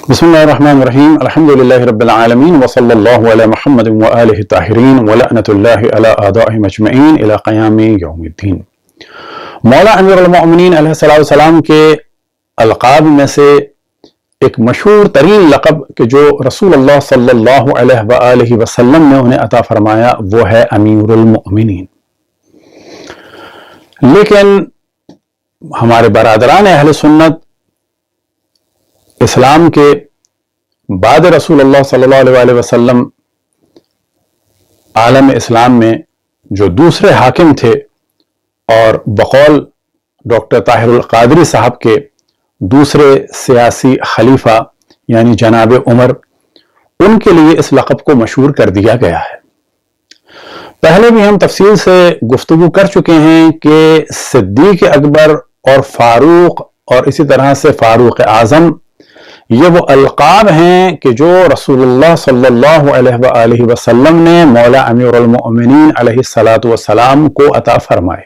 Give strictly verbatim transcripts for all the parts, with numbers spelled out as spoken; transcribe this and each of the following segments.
بسم الله الرحمن الرحيم. الحمد لله رب العالمين، وصلى الله على محمد وآله الطاهرين، ولعنة الله على أعدائهم أجمعين إلى قيام يوم الدين. مولا امیر المؤمنین علیہ الصلوۃ والسلام کے القاب میں سے ایک مشہور ترین لقب کہ جو رسول اللہ صلی اللہ علیہ وآلہ وسلم نے انہیں عطا فرمایا، وہ ہے امیر المؤمنین۔ لیکن ہمارے برادران اہل سنت اسلام کے بعد رسول اللہ صلی اللہ علیہ وآلہ وسلم عالم اسلام میں جو دوسرے حاکم تھے اور بقول ڈاکٹر طاہر القادری صاحب کے دوسرے سیاسی خلیفہ یعنی جناب عمر، ان کے لیے اس لقب کو مشہور کر دیا گیا ہے۔ پہلے بھی ہم تفصیل سے گفتگو کر چکے ہیں کہ صدیق اکبر اور فاروق اور اسی طرح سے فاروق اعظم، یہ وہ القاب ہیں کہ جو رسول اللہ صلی اللہ علیہ وآلہ وسلم نے مولا امیر المؤمنین علیہ الصلوۃ والسلام کو عطا فرمائے۔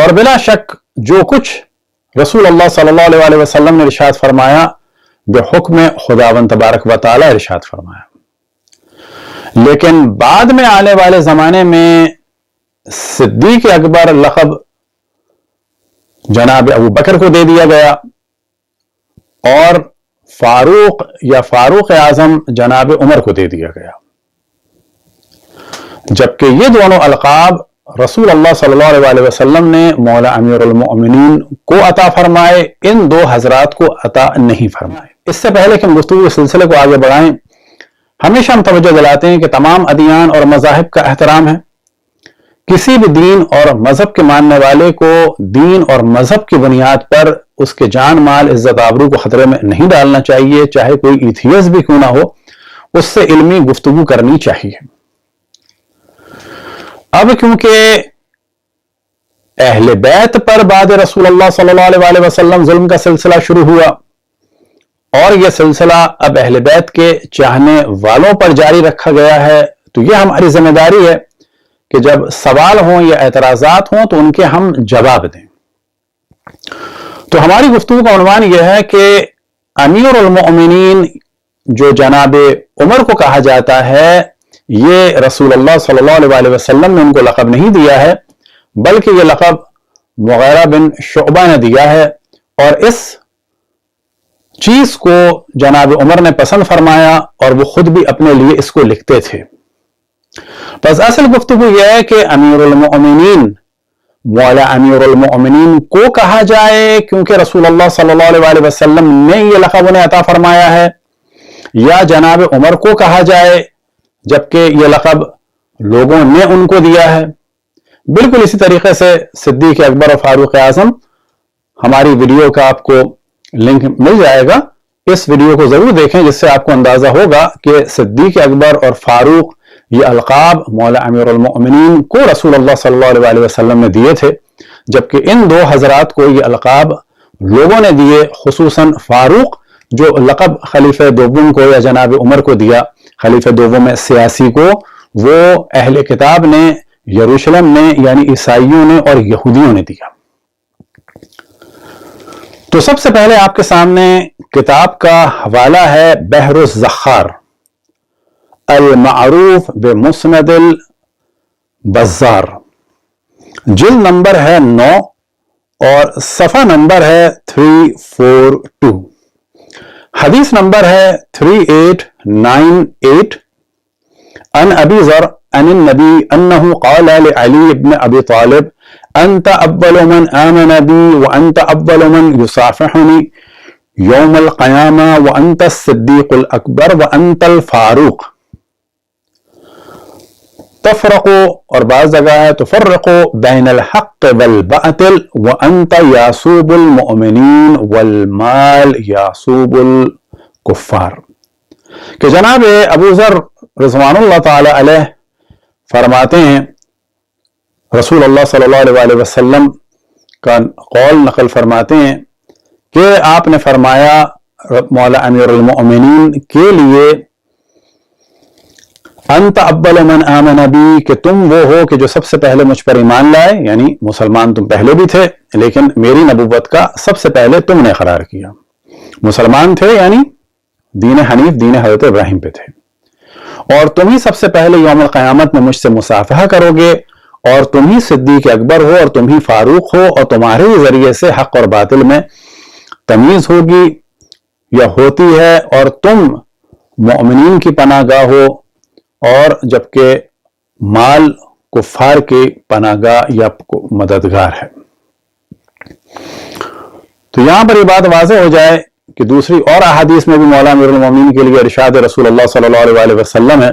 اور بلا شک جو کچھ رسول اللہ صلی اللہ علیہ وآلہ وسلم نے ارشاد فرمایا، بحکم خداوند تبارک و تعالی ارشاد فرمایا۔ لیکن بعد میں آنے والے زمانے میں صدیق اکبر لقب جناب ابو بکر کو دے دیا گیا اور فاروق یا فاروق اعظم جناب عمر کو دے دیا گیا، جبکہ یہ دونوں القاب رسول اللہ صلی اللہ علیہ وسلم نے مولا امیر المؤمنین کو عطا فرمائے، ان دو حضرات کو عطا نہیں فرمائے۔ اس سے پہلے کہ ہم گفتگو کے سلسلے کو آگے بڑھائیں، ہمیشہ ہم توجہ دلاتے ہیں کہ تمام ادیان اور مذاہب کا احترام ہے۔ کسی بھی دین اور مذہب کے ماننے والے کو دین اور مذہب کی بنیاد پر اس کے جان، مال، عزت، آبرو کو خطرے میں نہیں ڈالنا چاہیے، چاہے کوئی ایتھیس بھی کیوں نہ ہو، اس سے علمی گفتگو کرنی چاہیے۔ اب کیونکہ اہل بیت پر بعد رسول اللہ صلی اللہ علیہ وآلہ وسلم ظلم کا سلسلہ شروع ہوا اور یہ سلسلہ اب اہل بیت کے چاہنے والوں پر جاری رکھا گیا ہے، تو یہ ہماری ذمہ داری ہے کہ جب سوال ہوں یا اعتراضات ہوں تو ان کے ہم جواب دیں۔ تو ہماری گفتگو کا عنوان یہ ہے کہ امیر المؤمنین جو جناب عمر کو کہا جاتا ہے، یہ رسول اللہ صلی اللہ علیہ وآلہ وسلم نے ان کو لقب نہیں دیا ہے، بلکہ یہ لقب مغیرہ بن شعبہ نے دیا ہے اور اس چیز کو جناب عمر نے پسند فرمایا اور وہ خود بھی اپنے لیے اس کو لکھتے تھے۔ بس اصل گفتگو یہ ہے کہ امیر المؤمنین، مولا امیر المؤمنین کو کہا جائے، کیونکہ رسول اللہ صلی اللہ علیہ وآلہ وسلم نے یہ لقب انہیں عطا فرمایا ہے، یا جناب عمر کو کہا جائے، جبکہ یہ لقب لوگوں نے ان کو دیا ہے۔ بالکل اسی طریقے سے صدیق اکبر اور فاروق اعظم، ہماری ویڈیو کا آپ کو لنک مل جائے گا، اس ویڈیو کو ضرور دیکھیں، جس سے آپ کو اندازہ ہوگا کہ صدیق اکبر اور فاروق یہ القاب مولا امیر المؤمنین کو رسول اللہ صلی اللہ علیہ وآلہ وسلم نے دیے تھے، جبکہ ان دو حضرات کو یہ القاب لوگوں نے دیے، خصوصاً فاروق، جو لقب خلیفہ دوم کو یا جناب عمر کو دیا، خلیفہ دوم سیاسی کو، وہ اہل کتاب نے، یروشلم نے، یعنی عیسائیوں نے اور یہودیوں نے دیا۔ تو سب سے پہلے آپ کے سامنے کتاب کا حوالہ ہے بحر الزخار، المعروف بمسند البزار، جلد نمبر ہے نو اور صفحہ نمبر ہے تھری فور ٹو۔ حدیث نمبر ہے تھری ایٹ نائن ایٹ۔ عن ابی ذر عن النبی انہ قال لعلی ابن ابی طالب، انت اول من آمن بی وانت اول من یصافحنی یوم القیامہ وانت الصدیق الاکبر وانت الفاروق۔ تفرق، اور بعض جگہ ہے تفرق بین الحق والباطل وانت یعصوب المؤمنین والمال یعصوب الکفار۔ کہ جناب ابو ذر رضوان اللہ تعالی علیہ فرماتے ہیں، رسول اللہ صلی اللہ علیہ وآلہ وسلم کا قول نقل فرماتے ہیں کہ آپ نے فرمایا مولا امیر المؤمنین کے لیے، انت اول من آمن بی، کہ تم وہ ہو کہ جو سب سے پہلے مجھ پر ایمان لائے، یعنی مسلمان تم پہلے بھی تھے، لیکن میری نبوت کا سب سے پہلے تم نے اقرار کیا۔ مسلمان تھے، یعنی دین حنیف، دین حضرت ابراہیم پہ تھے۔ اور تم ہی سب سے پہلے یوم القیامت میں مجھ سے مصافحہ کرو گے، اور تم ہی صدیق اکبر ہو، اور تم ہی فاروق ہو، اور تمہارے ہی ذریعے سے حق اور باطل میں تمیز ہوگی یا ہوتی ہے، اور تم مؤمنین کی پناہ گاہ ہو، اور جبکہ مال کفار کی پناہ گاہ یا مددگار ہے۔ تو یہاں پر یہ بات واضح ہو جائے کہ دوسری اور احادیث میں بھی مولا امیر المومنین کے لیے ارشاد رسول اللہ صلی اللہ علیہ وسلم ہے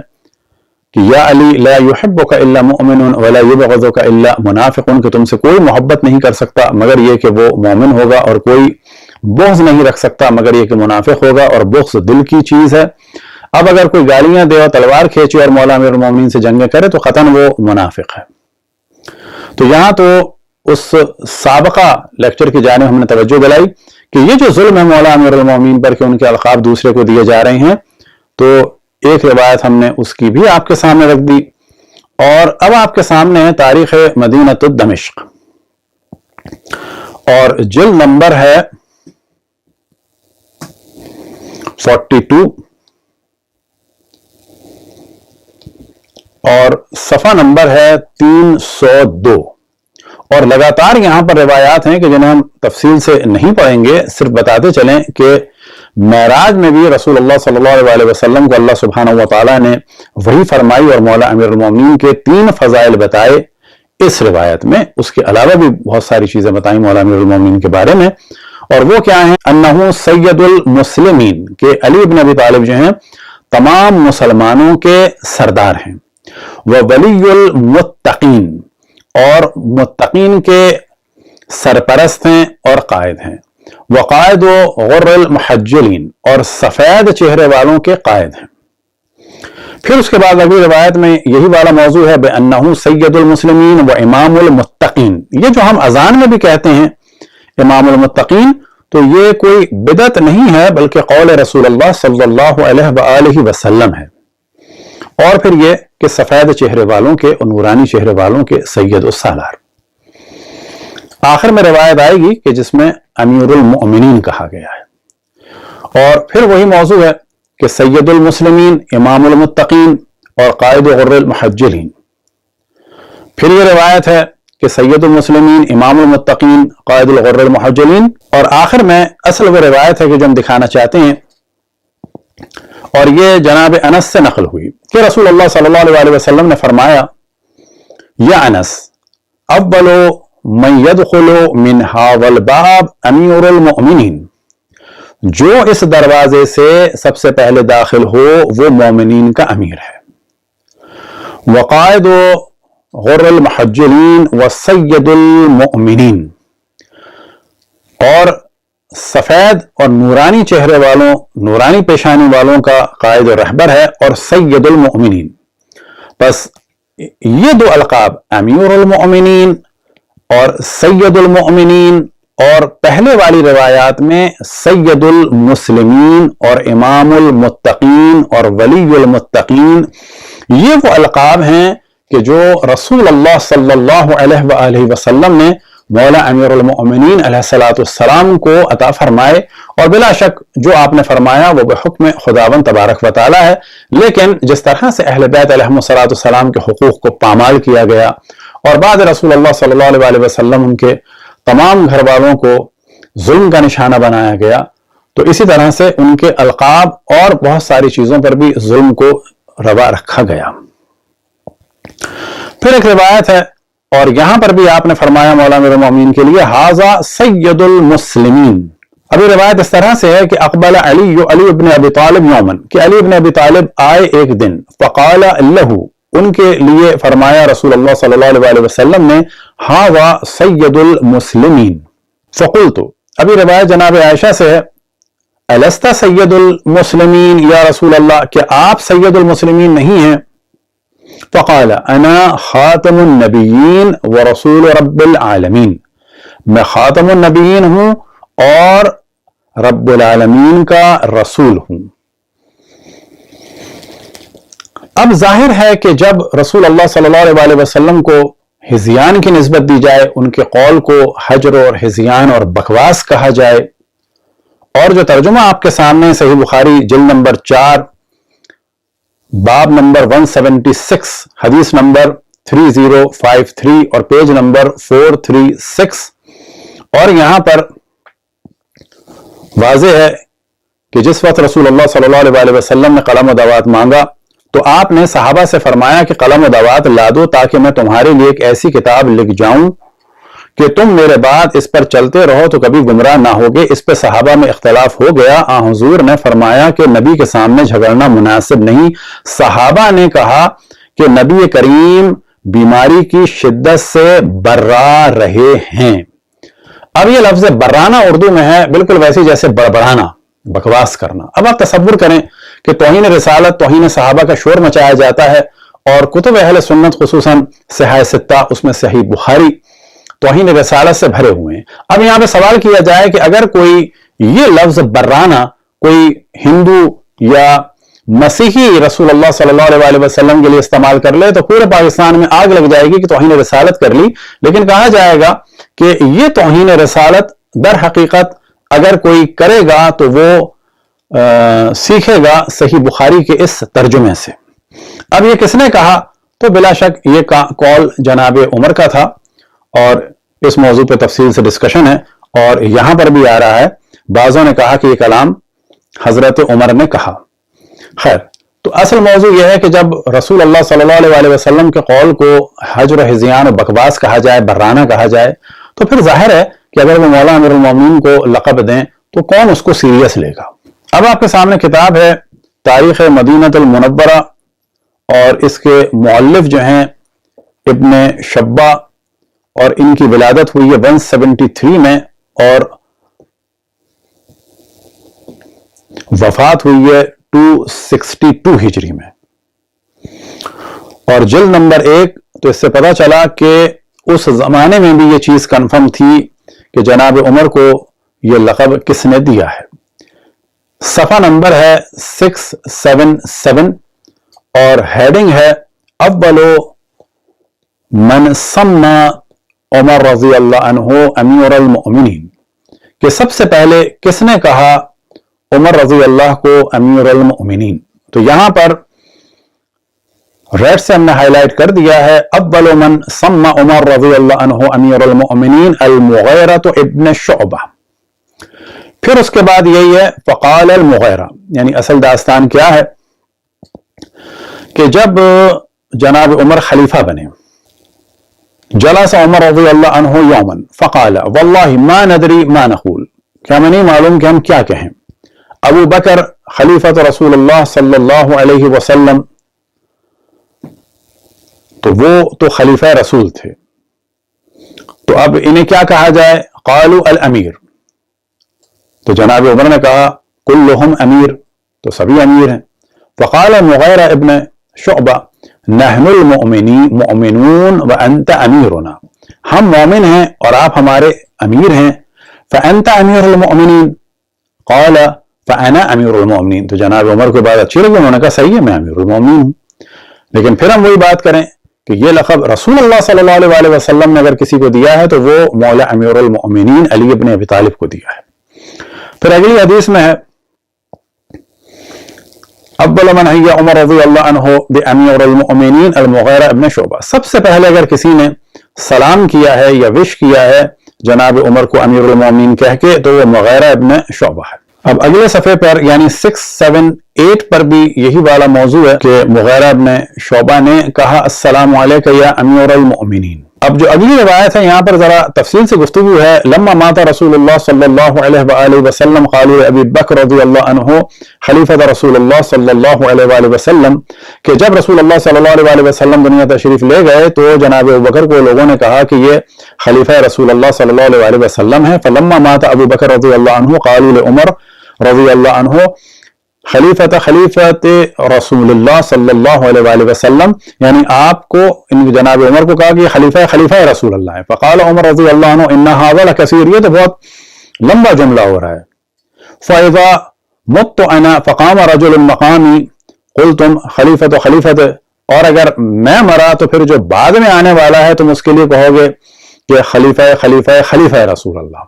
کہ یا علی، لا يحبك الا مؤمن ولا يبغضك الا منافق، کہ تم سے کوئی محبت نہیں کر سکتا مگر یہ کہ وہ مومن ہوگا، اور کوئی بغض نہیں رکھ سکتا مگر یہ کہ منافق ہوگا، اور بغض دل کی چیز ہے۔ اب اگر کوئی گالیاں دے اور تلوار کھینچے اور مولا امیر المومنین سے جنگیں کرے تو قطعاً وہ منافق ہے۔ تو یہاں تو اس سابقہ لیکچر کی جانب ہم نے توجہ دلائی کہ یہ جو ظلم ہے مولا امیر المومنین پر کہ ان کے القاب دوسرے کو دیے جا رہے ہیں، تو ایک روایت ہم نے اس کی بھی آپ کے سامنے رکھ دی۔ اور اب آپ کے سامنے ہے تاریخ مدینہ دمشق، اور جلد نمبر ہے فورٹی ٹو، اور صفحہ نمبر ہے تین سو دو۔ اور لگاتار یہاں پر روایات ہیں کہ جنہیں ہم تفصیل سے نہیں پڑھیں گے، صرف بتاتے چلیں کہ معراج میں بھی رسول اللہ صلی اللہ علیہ وسلم کو اللہ سبحانہ و تعالیٰ نے وحی فرمائی اور مولا امیر المومنین کے تین فضائل بتائے اس روایت میں۔ اس کے علاوہ بھی بہت ساری چیزیں بتائیں مولا امیر المومنین کے بارے میں۔ اور وہ کیا ہیں؟ انہ سید المسلمین، کہ علی ابن ابی طالب جو ہیں تمام مسلمانوں کے سردار ہیں، وہ ولی المتقین، اور متقین کے سرپرست ہیں اور قائد ہیں، وقائد و غر المحجلین، اور سفید چہرے والوں کے قائد ہیں۔ پھر اس کے بعد اگلی روایت میں یہی والا موضوع ہے، بأنہ سید المسلمین و امام المتقین۔ یہ جو ہم اذان میں بھی کہتے ہیں امام المتقین، تو یہ کوئی بدعت نہیں ہے بلکہ قول رسول اللہ صلی اللہ علیہ وآلہ وسلم ہے۔ اور پھر یہ کہ سفید چہرے والوں کے اور نورانی چہرے والوں کے سید السالار۔ آخر میں روایت آئے گی کہ جس میں امیر المؤمنین کہا گیا ہے۔ اور پھر وہی موضوع ہے کہ سید المسلمین، امام المتقین اور قائد غر المحجلین۔ پھر یہ روایت ہے کہ سید المسلمین، امام المتقین، قائد الغر المحجلین، اور آخر میں اصل وہ روایت ہے کہ جو ہم دکھانا چاہتے ہیں، اور یہ جناب انس سے نقل ہوئی کہ رسول اللہ صلی اللہ علیہ وسلم نے فرمایا، یا انس، اول من يدخل من هذا الباب امیر المؤمنین، جو اس دروازے سے سب سے پہلے داخل ہو وہ مومنین کا امیر ہے، وقائد غر المحجلین و سید المؤمنین، اور سفید اور نورانی چہرے والوں، نورانی پیشانی والوں کا قائد و رہبر ہے اور سید المؤمنین۔ بس یہ دو القاب، امیر المؤمنین اور سید المؤمنین، اور پہلے والی روایات میں سید المسلمین اور امام المتقین اور ولی المتقین، یہ وہ القاب ہیں کہ جو رسول اللہ صلی اللہ علیہ وآلہ وسلم نے مولا امیر المؤمنین علیہ الصلوۃ والسلام کو عطا فرمائے، اور بلا شک جو آپ نے فرمایا وہ بحکم خداوند تبارک و تعالیٰ ہے، لیکن جس طرح سے اہل بیت علیہ الصلوۃ والسلام کے حقوق کو پامال کیا گیا اور بعد رسول اللہ صلی اللہ علیہ وآلہ وسلم ان کے تمام گھر والوں کو ظلم کا نشانہ بنایا گیا، تو اسی طرح سے ان کے القاب اور بہت ساری چیزوں پر بھی ظلم کو روا رکھا گیا۔ پھر ایک روایت ہے، اور یہاں پر بھی آپ نے فرمایا مولا امیر المؤمنین کے لیے، هذا سید المسلمین۔ ابھی روایت اس طرح سے ہے کہ اقبل علی، علی ابن ابی طالب یومن، کہ علی ابن ابی طالب آئے ایک دن، فقال له، ان کے لیے فرمایا رسول اللہ صلی اللہ علیہ وآلہ وسلم نے، هذا سید المسلمین۔ فقلت، ابھی روایت جناب عائشہ سے ہے، الست سید المسلمین یا رسول اللہ، کہ آپ سید المسلمین نہیں ہیں؟ فقال، انا خاتم النبیین و رسول رب العالمین، میں خاتم النبیین ہوں اور رب العالمین کا رسول ہوں۔ اب ظاہر ہے کہ جب رسول اللہ صلی اللہ علیہ وآلہ وسلم کو ہذیان کی نسبت دی جائے، ان کے قول کو ہجر اور ہذیان اور بکواس کہا جائے، और जो तर्जुमा आपके सामने सही बुखारी जिल्द नंबर चार, बाब नंबर वन सेवेंटी सिक्स, हदीस number three zero five three और page number four three six, और यहाँ पर वाजे है कि जिस वक्त रसूलुल्लाह सल्लल्लाहु अलैहि वसल्लम ने कलम व दवात मांगा तो आपने सहाबा से फरमाया कि कलम व दवात ला दो ताकि मैं तुम्हारे लिए एक ऐसी किताब लिख जाऊं कि तुम मेरे बाद इस पर चलते रहो तो कभी गुमराह ना होगे। इस पर सहाबा में इख्तलाफ हो गया। आ हुजूर ने फरमाया कि नबी के सामने झगड़ना मुनासिब नहीं। सहाबा ने कहा कि नबी करीम बीमारी की शिद्दत से बर्रा रहे हैं। अब ये लफ्ज बर्राना उर्दू में है बिल्कुल वैसे जैसे बड़बड़ाना, बकवास करना। अब आप तसव्वुर करें कि तौहीन रिसालत, तौहीन सहाबा का शोर मचाया जाता है और कुतुब अहल सुन्नत, खुसूसन सिहाह सित्ता, उसमें सही बुखारी तौहीन रिसालत से भरे हुए हैं। अब यहाँ पे सवाल किया जाए कि अगर कोई ये लफ्ज बर्राना कोई हिंदू या मसीही रसूलुल्लाह सल्लल्लाहु अलैहि वसल्लम के लिए इस्तेमाल कर ले तो पूरे पाकिस्तान में आग लग जाएगी कि तौहीन रिसालत कर ली। लेकिन कहा जाएगा कि ये तौहीन रिसालत दर हकीकत अगर कोई करेगा तो वो अ, सीखेगा सही बुखारी के इस तर्जुमे से। अब ये किसने कहा? तो बिला शक ये का कौल जनाब उमर का था और इस मौजू पे तफसील से डिस्कशन है। और यहाँ पर भी आ रहा है, बाज़ों ने कहा कि ये कलाम हजरत उमर ने कहा। खैर, तो असल मौजू यह है कि जब रसूल अल्लाह सल्लल्लाहु अलैहि वसल्लम के कौल को हजर, हिजियान और बकवास कहा जाए, बर्राना कहा जाए, तो फिर जाहिर है कि अगर वो मौला अमीरुल मोमिनीन को लकब दें तो कौन उसको सीरियस लेगा? अब आपके सामने किताब है तारीख़ मदीनतुल मुनव्वरा और इसके मुअल्लिफ जो हैं इब्ने शब्बा, और इनकी विलादत हुई है वन सेवेंटी थ्री में और वफात हुई है टू सिक्सटी टू हिजरी में। और जिल्द नंबर एक, तो इससे पता चला कि उस जमाने में भी ये चीज कन्फर्म थी कि जनाब उमर को ये लकब किसने दिया है। सफा नंबर है सिक्स सेवन सेवन और हेडिंग है अव्वलो मन सम्मा उमर रजी अल्लाह अन्हो अमीरुल मोमिनीन, कि सबसे पहले किसने कहा उमर रजी अल्लाह को अमीरुल मोमिनीन। तो यहां पर रेड से हमने हाईलाइट कर दिया है, अव्वल मन सम्मा उमर रजी अल्लाह अन्हो अमीरुल मोमिनीन अल मुगैरा तो इब्न शुबा। फिर उसके बाद यही है फ़काल अल मुगैरा, यानी असल दास्तान क्या है कि जब जनाब उमर खलीफा बने, जलस उमर रजी अल्लाह अन्हो यौमन फ़काल वल्लाहि मा नदरी मा नकूल, क्या हमें नहीं मालूम कि हम क्या कहें। अबू बकर खलीफत रसूलुल्लाह सल्लल्लाहु अलैहि वसल्लम, तो वो तो खलीफा रसूल थे, तो अब इन्हें क्या कहा जाए? क़ालू अल अमीर, तो जनाब उमर ने कहा कुल्लुहुम अमीर, तो सभी अमीर हैं। फ़काल मुगैरा इब्न शुबा नहनुल मोमिनी मोमिनून व अंत अमीरुना, हम मोमिन हैं और आप हमारे अमीर हैं। फ़अंत अमीरुल मोमिनीन क़ाल फ़अना अमीरुल मोमिनीन। तो जनाब उमर को बात अच्छी लगी, उन्होंने कहा सही है, मैं अमीरुल मोमिनीन हूँ। लेकिन फिर हम वही बात करें कि ये लकब रसूलुल्लाह सल्लल्लाहु अलैहि वसल्लम ने अगर किसी को दिया है तो वो मौला अमीरुल मोमिनीन अली इब्न अबी तालिब को दिया है। फिर अगली हदीस में है अव्वल मन हय्या उमर रज़ी अल्लाह अन्हु बि अमीरुल मोमिनीन अल मुगैरा इब्न शुबा, सबसे पहले अगर किसी ने सलाम किया है या विश किया है जनाब उमर को अमीरुल मोमिनीन कह के, तो वो मुगैरा इब्न शुबा है। अब अगले सफ़े पर यानी सिक्स सेवन एट पर भी यही वाला मौजू है कि मुगैरा इब्न शुबा ने कहा, "अस्सलामु अलैका या अमीरुल मोमिनीन।" अब जो अगली रिवायत है, यहाँ पर ज़रा तफसील से गुफ्तगू है। लम्मा माता रसूलुल्लाह सल्लल्लाहु अलैहि व आलिहि वसल्लम, क़ालू अबी बकर रज़ी अल्लाह अन्हु खलीफत रसूलुल्लाह सल्लल्लाहु अलैहि व आलिहि वसल्लम, कि जब रसूलुल्लाह सल्लल्लाहु अलैहि वसल्लम दुनिया तशरीफ ले गए तो जनाब अबू बकर को लोगों ने कहा कि ये खलीफा रसूलुल्लाह सल्लल्लाहु अलैहि वसल्लम है। फलम्मा माता अबू बकर रज़ी अल्लाह अन्हु क़ालू ले उमर रज़ी अल्लाह अन्हु खलीफत खलीफत रसूलुल्लाह सल्लल्लाहु अलैहि वसल्लम, यानी आपको, इन जनाब उमर को कहा कि खलीफा खलीफा रसूलुल्लाह है। फ़क़ाल उमर रज़ी अल्लाह अन्हु इन्ना हाज़ा लकसीर, ये तो बहुत लंबा जुमला हो रहा है। फ़इज़ा मुत्तु अना फ़क़ाम रजुल मक़ामी क़ुल्तुम खलीफत खलीफत, और अगर मैं मरा तो फिर जो बाद में आने वाला है तुम उसके लिए कहोगे कि खलीफा खलीफा खलीफा रसूलुल्लाह।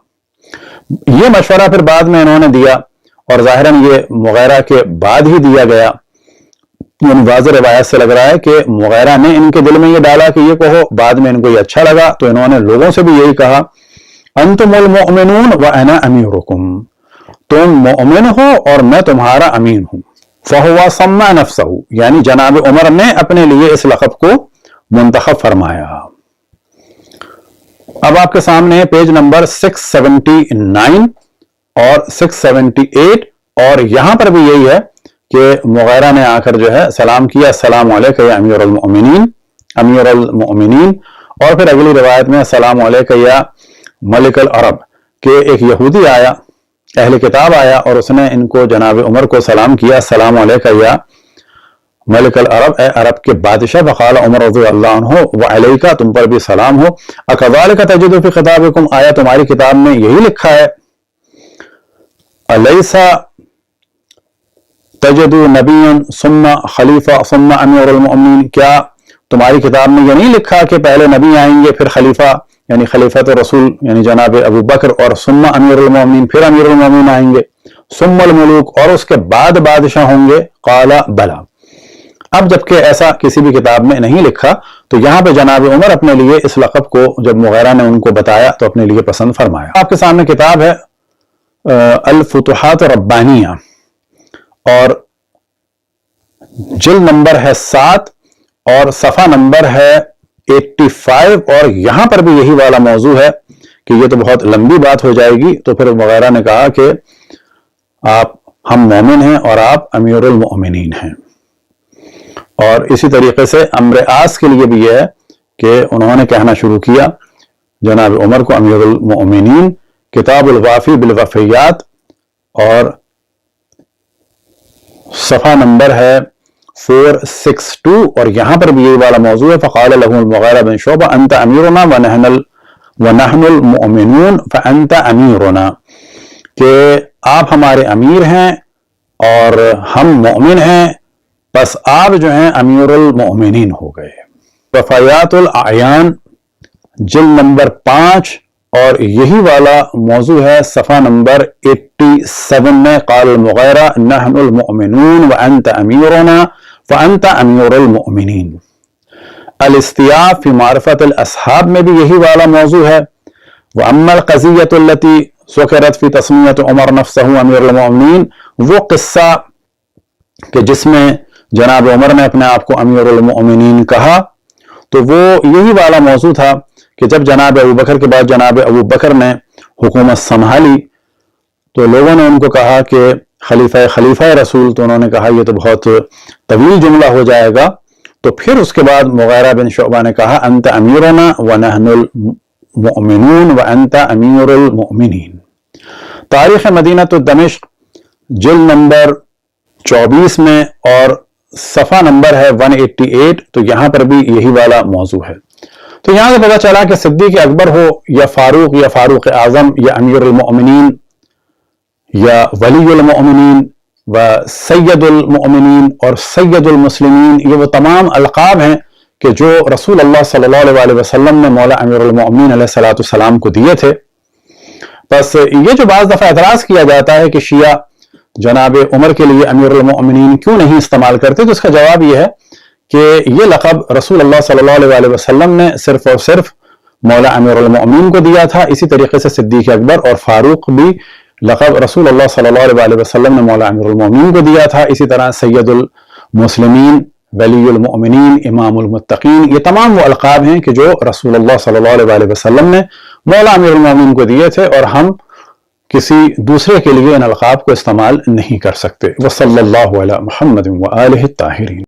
یہ مشورہ پھر بعد میں انہوں نے دیا، اور ظاہراً یہ مغیرہ کے بعد ہی دیا گیا۔ یعنی واضح روایت سے لگ رہا ہے کہ مغیرہ نے ان کے دل میں یہ ڈالا کہ یہ کہو، بعد میں ان کو یہ اچھا لگا، تو انہوں نے لوگوں سے بھی یہی کہا، انتم المؤمنون و انا امیرکم، تم مؤمن ہو اور میں تمہارا امین ہوں۔ فہو سما نفسہ، یعنی جناب عمر نے اپنے لیے اس لقب کو منتخب فرمایا۔ اب آپ کے سامنے page number six seventy nine اور سکس سیونٹی ایٹ، اور یہاں پر بھی یہی ہے کہ مغیرہ نے آ کر جو ہے سلام کیا، السلام علیک یا امیر المؤمنین، امیر المؤمنین۔ اور پھر اگلی روایت میں السلام علیک یا ملک العرب، کہ ایک یہودی آیا، اہل کتاب آیا اور اس نے ان کو، جناب عمر کو سلام کیا، السلام علیک یا ملک العرب، اے عرب کے بادشاہ۔ فقال عمر رضی اللہ عنہ، وعلیک، تم پر بھی سلام ہو۔ اکذالک تجد فی خطابکم، آیا تمہاری کتاب میں یہی لکھا ہے؟ الیس تجد نبیا ثم خلیفہ ثم امیر المؤمنین، کیا تمہاری کتاب میں یہ نہیں لکھا کہ پہلے نبی آئیں گے، پھر خلیفہ، یعنی خلیفۃ الرسول یعنی جناب ابو بکر، اور ثم امیر المؤمنین، پھر امیر المؤمنین آئیں گے، ثم الملوک، اور اس کے بعد بادشاہ ہوں گے؟ قال بلا۔ اب جبکہ ایسا کسی بھی کتاب میں نہیں لکھا، تو یہاں پہ جناب عمر اپنے لیے اس لقب کو جب مغیرہ نے ان کو بتایا تو اپنے لیے پسند فرمایا۔ آپ کے سامنے کتاب ہے، آ، الفتوحات الربانیہ، اور جلد نمبر ہے سات اور صفحہ نمبر ہے ایٹی فائیو، اور یہاں پر بھی یہی والا موضوع ہے کہ یہ تو بہت لمبی بات ہو جائے گی۔ تو پھر مغیرہ نے کہا کہ آپ، ہم مومن ہیں اور آپ امیر المؤمنین ہیں۔ اور اسی طریقے سے عمرو عاص کے لیے بھی یہ ہے کہ انہوں نے کہنا شروع کیا جناب عمر کو امیر المؤمنین۔ کتاب الوافی بالوفیات اور صفحہ نمبر ہے فور سکس ٹو، اور یہاں پر بھی یہی والا موضوع ہے۔ فقال له المغیرہ بن شعبہ، انت امیرنا ونحن ال-، ونحن المؤمنون فانت امیرنا، کہ آپ ہمارے امیر ہیں اور ہم مؤمن ہیں، بس آپ جو ہیں امیر المؤمنین ہو گئے۔ وفیات الاعیان، جلد نمبر پانچ، اور یہی والا موضوع ہے صفحہ نمبر ایٹی سیون میں۔ قال المغیرہ، نحن المؤمنون وانت امیرنا فانت امیر المؤمنین۔ الاستیاف فی معرفت الاصحاب میں بھی یہی والا موضوع ہے۔ واما القضیۃ التی ذکرت فی تسمیت عمر نفسہ امیر المؤمنین، وہ قصہ کہ جس میں جناب عمر نے اپنے آپ کو امیر المؤمنین کہا، تو وہ یہی والا موضوع تھا کہ جب جناب ابو بکر کے بعد جناب ابو بکر نے حکومت سنبھالی تو لوگوں نے ان کو کہا کہ خلیفہ، خلیفہ رسول، تو انہوں نے کہا یہ تو بہت طویل جملہ ہو جائے گا۔ تو پھر اس کے بعد مغیرہ بن شعبہ نے کہا، انت امیرنا ونحن المؤمنون وانت امیر المؤمنین۔ تاریخ مدینہ تو دمشق، جلد نمبر چوبیس میں اور صفحہ نمبر ہے ون ایٹی ایٹ، تو یہاں پر بھی یہی والا موضوع ہے۔ تو یہاں سے پتہ چلا کہ صدیق اکبر ہو یا فاروق یا فاروق اعظم یا امیر المؤمنین یا ولی المؤمنین و سید المؤمنین اور سید المسلمین، یہ وہ تمام القاب ہیں کہ جو رسول اللہ صلی اللہ علیہ وآلہ وسلم نے مولا امیر المؤمنین علیہ الصلوۃ والسلام کو دیے تھے۔ بس یہ جو بعض دفعہ اعتراض کیا جاتا ہے کہ شیعہ جناب عمر کے لیے امیر المؤمنین کیوں نہیں استعمال کرتے، تو اس کا جواب یہ ہے کہ یہ لقب رسول اللہ صلی اللہ علیہ وآلہ وسلم نے صرف اور صرف مولا امیر المؤمنین کو دیا تھا۔ اسی طریقے سے صدیق اکبر اور فاروق بھی لقب رسول اللہ صلی اللہ علیہ وآلہ وسلم نے مولا امیر المؤمنین کو دیا تھا۔ اسی طرح سید المسلمین، ولی المؤمنین، امام المتقین، یہ تمام وہ القاب ہیں کہ جو رسول اللہ صلی اللہ علیہ وآلہ وسلم نے مولا امیر المؤمنین کو دیے تھے، اور ہم کسی دوسرے کے لیے ان القاب کو استعمال نہیں کر سکتے۔ وصلی اللہ علی محمد و آلہ الطاہرین۔